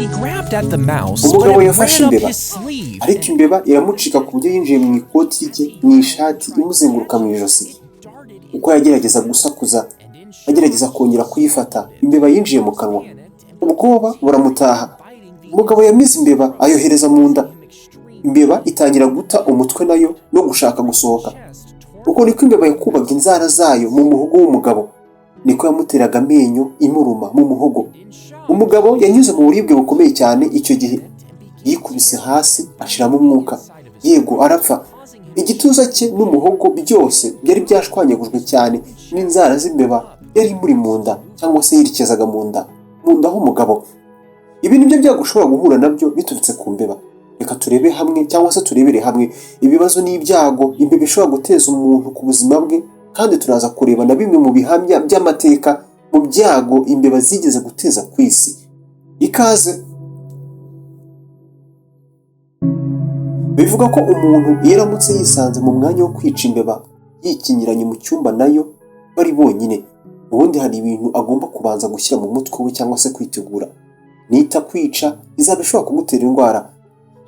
He grabbed at the mouse, but Umugabo it yafashe ran up imbeba, his sleeve ariko and imbeba iramucika ku buryo yinjiye mu ikoti rye, mu ishati, imuzenguruka mu ijosi. Uko yagerageza gusakuza, agerageza kongera kuyifata, imbeba yinjiye mu kanwa. Ubwoba buramutaha. Umugabo yamize imbeba ayohereza mu nda. Imbeba itangira guta umutwe nayo no gushaka gusohoka. Uko niko imbeba yakubaga inzara zayo mu muhogo w'umugabo, niko yamuteraga amenyo imuruma mu muhogo. Umugabo yanyuze mu buribwe bukomeye cyane icyo gihe. Yikubise hasi ashiramo umwuka, yego arapfa. Igituza cye n'umuhogo byose byari byashwanyagujwe cyane n'inzara z'imbeba yari imuri mu nda, cyangwa se yerekezaga mu nda, mu nda h'umugabo. Ibi nibyo byago ushobora guhura nabyo biturutse ku mbeba. Reka turebe hamwe cyangwa se turebere hamwe ibibazo n'ibyago imbeba ishobora guteza umuntu ku buzima bwe, kandi turaza kureba na bimwe mu bihamya by'amateka mu byago imbeba zigeze guteza ku isi. Ikaze. Bivuga ko umuntu iyo aramutse yisanze mu mwanya wo kwica imbeba yikingiranye mu cyumba nayo bari bonyine, ubundi hari ibintu agomba kubanza gushyira mu mutwe we cyangwa se kwitegura. Nita kwica izaba ishobora kugutera indwara.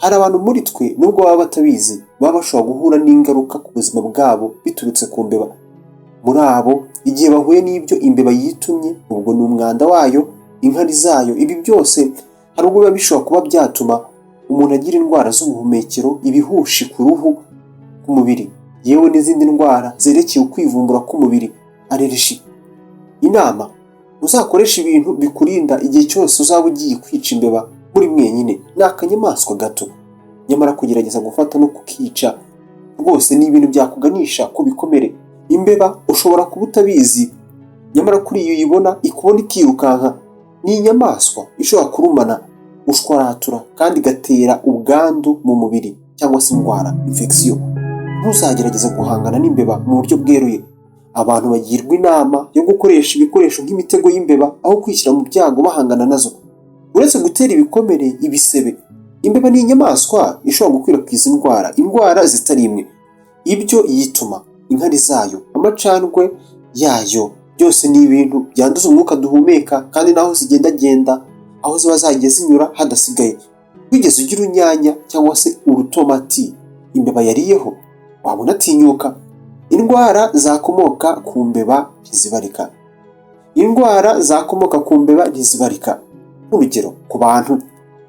Hari abantu muri twe nubwo baba batabizi baba bashobora guhura n'ingaruka ku buzima bwabo biturutse ku mbeba. Muri abo igihe bahuye n'ibyo imbeba yitumye, ubwo ni umwanda wayo, inkari zayo, ibi byose hari ubwo biba bishobora kuba byatuma umuntu agira indwara z'ubuhumekero, ibihushi ku ruhu, ku mubiri, yewe n'izindi ndwara zerekeye ukwivumbura k'umubiri, allergie. Inama: uzakoreshe ibintu bikurinda igihe cyose uzaba ugiye kwica imbeba muri mwenyine. Ni akanyamaswa gato, nyamara kugerageza gufata no kukica rwose ni ibintu byakuganisha ku bikomere. Imbeba ushobora kuba utabizi, nyamara kuri iyo uyibona ikubona ikirukanka. Ni inyamaswa ishobora kurumana, gushwaratura kandi igatera ubwandu mu mubiri cyangwa se indwara, infection. Ntuzagerageze guhangana n'imbeba mu buryo bweruye. Abantu bagirwa inama yo gukoresha ibikoresho nk'imitego y'imbeba aho kwishyira mu byago bahangana nazo. Uretse gutera ibikomere, ibisebe, imbeba ni inyamaswa ishobora gukwirakwiza indwara, indwara zitari imwe. Ibyo yituma, inkari zayo, amacandwe yayo, byose ni ibintu byanduza umwuka duhumeka, kandi n'aho zigendagenda, aho ziba zagiye zinyura hadasigaye. Wigeze ugira urunyanya cyangwa se urutomati imbeba yariyeho? Waba unatinyuka. Indwara zakomoka ku mbeba ntizibarika. Indwara zakomoka ku mbeba ntizibarika. Nk'urugero ku bantu,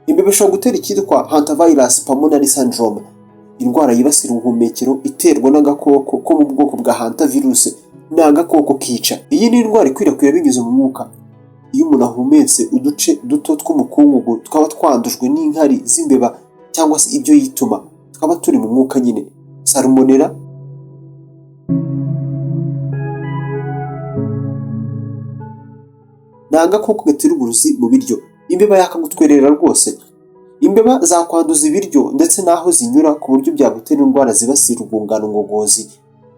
imbeba ishobora gutera icyitwa hantavirus pulmonary syndrome, indwara yibasira ubuhumekero iterwa n'agakoko ko mu bwoko bwa hantavirus. Ni agakoko kica. Iyi ni indwara ikwirakwira binyuze mu mwuka. Iyo umuntu ahumetse uduce duto tw'umukungugu twaba twandujwe n'inkari z'imbeba cyangwa se ibyo yituma, twaba turi mu mwuka nyine. Salmonella ni agakoko gatera uburozi mu biryo. Imbeba yakagutwerera rwose. Imbeba zakwanduza ibiryo ndetse n'aho zinyura ku buryo byagutera indwara zibasira urwungano ngogozi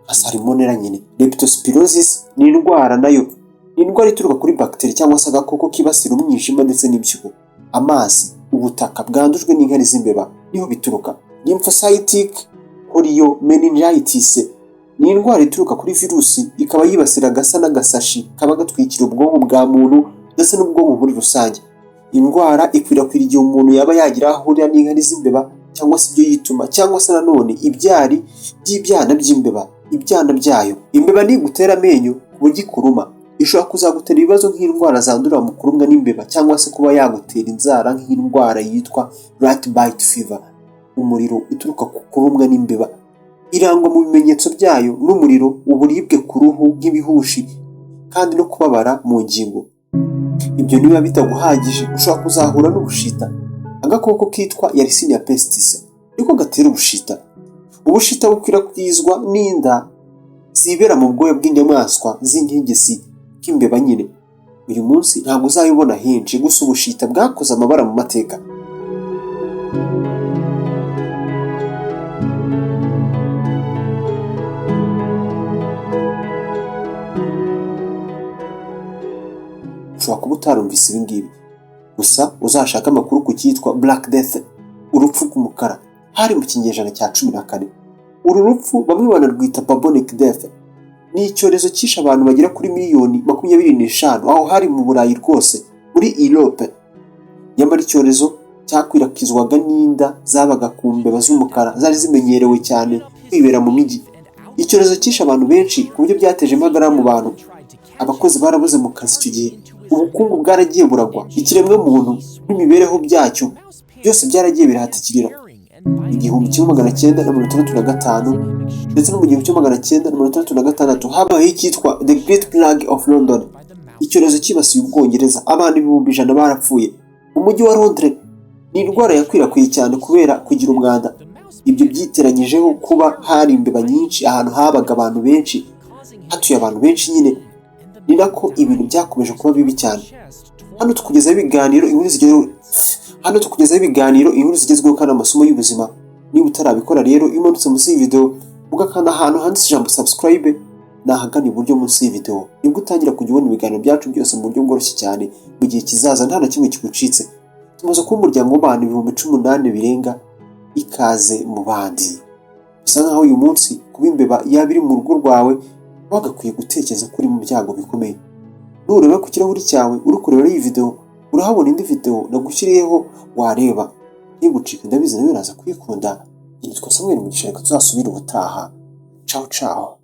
nka salmonella nyine. Leptospirosis ni indwara nayo, ni indwara ituruka kuri bagiteri cyangwa se agakoko kibasira umwijima ndetse n'impyiko. Amazi, ubutaka bwandujwe n'inkari z'imbeba niho bituruka. Lymphocytic choriomeningitis ni indwara ituruka kuri virusi, ikaba yibasira agasa n'agasashi kaba gatwikira ubwonko bwa muntu ndetse n'ubwonko muri rusange. Indwara ikwirakwira igihe umuntu yaba yagira aho ahurira n'inkari z'imbeba cyangwa se ibyo yituma, cyangwa se nanone ibyari by'ibyana by'imbeba, ibyana byayo. Imbeba nigutera amenyo ku buryo ikuruma, ishobora kuzagutera ibibazo nk'indwara zandurira mu kurumwa n'imbeba, cyangwa se kuba yagutera inzara nk'indwara yitwa rat bite fever, umuriro uturuka ku kurumwa n'imbeba. Irangwa mu bimenyetso byayo n'umuriro, uburibwe ku ruhu nk'ibihushi, kandi no kubabara mu ngingo. Ibyo niba bitaguhagije, ushobora kuzahura n'ubushita. Agakoko kitwa Yersinia pestis niko gatera ubushita. Ubushita bukwirakwizwa n'inda zibera mu bwoya bw'inyamaswa z'inkingisi nk'imbeba nyine. Uyu munsi ntabwo uzayibona henshi, gusa ubushita bwakoze amabara mu mateka. Ushobora kuba utarumvise ibi ngibi, gusa uzashake amakuru ku cyitwa Black Death, urupfu rw'umukara. Hari mu kinyejana cya 14. Uru rupfu bamwe banarwita Bubonic Death. Ni icyorezo cyishe abantu bagera kuri miliyoni 25, aho hari mu Burayi rwose, muri Europe. Nyamara icyorezo cyakwirakwizwaga n'inda zabaga ku mbeba z'umukara zari zimenyerewe cyane kwibera mu mijyi. Icyorezo cyishe abantu benshi ku buryo byateje impagarara mu bantu. Abakozi barabuze mu kazi icyo gihe, ubukungu bwaragiye buragwa, ikiremwamuntu n'imibereho byacyo byose byaragiye birahatikirira. 1965 ndetse no mu 1966 habayeho icyitwa The Great Plague of London. Icyorezo cyibasiye Ubwongereza, abantu 100,000 barapfuye. Umujyi wa Londres ni indwara yakwirakwiye cyane kubera kugira umwanda. Ibyo byiteranyijeho kuba hari imbeba nyinshi ahantu habaga abantu benshi, hatuye abantu benshi nyine, ni nako ibintu byakomeje kuba bibi cyane. Hano tukugezaho ibiganiro, inkuru zigezweho kandi amasomo y'ubuzima. Niba utarabikora rero, iyo umanutse munsi y'iyi video ugakanda ahantu handitse ijambo "subscribe", ni ahagana iburyo munsi y'iyi video, nibwo utangira kujya ubona ibiganiro byacu byose mu buryo bworoshye cyane mu gihe kizaza, nta na kimwe kigucitse. Tumaze kuba umuryango w'abantu 18,000 birenga. Ikaze mu bandi. Bisa nkaho uyu munsi kuba imbeba yaba iri mu rugo rwawe, wagakwiye gutekereza ko uri mu byago bikomeye. Nureba ku kirahuri cyawe uri kureba iyi video, urahabona indi video nagushyiriyeho wareba, ntigucike. Ndabizi nawe uraza kuyikunda. Nitwa Samuel Mugisha, reka tuzasubire ubutaha. Ciao ciao.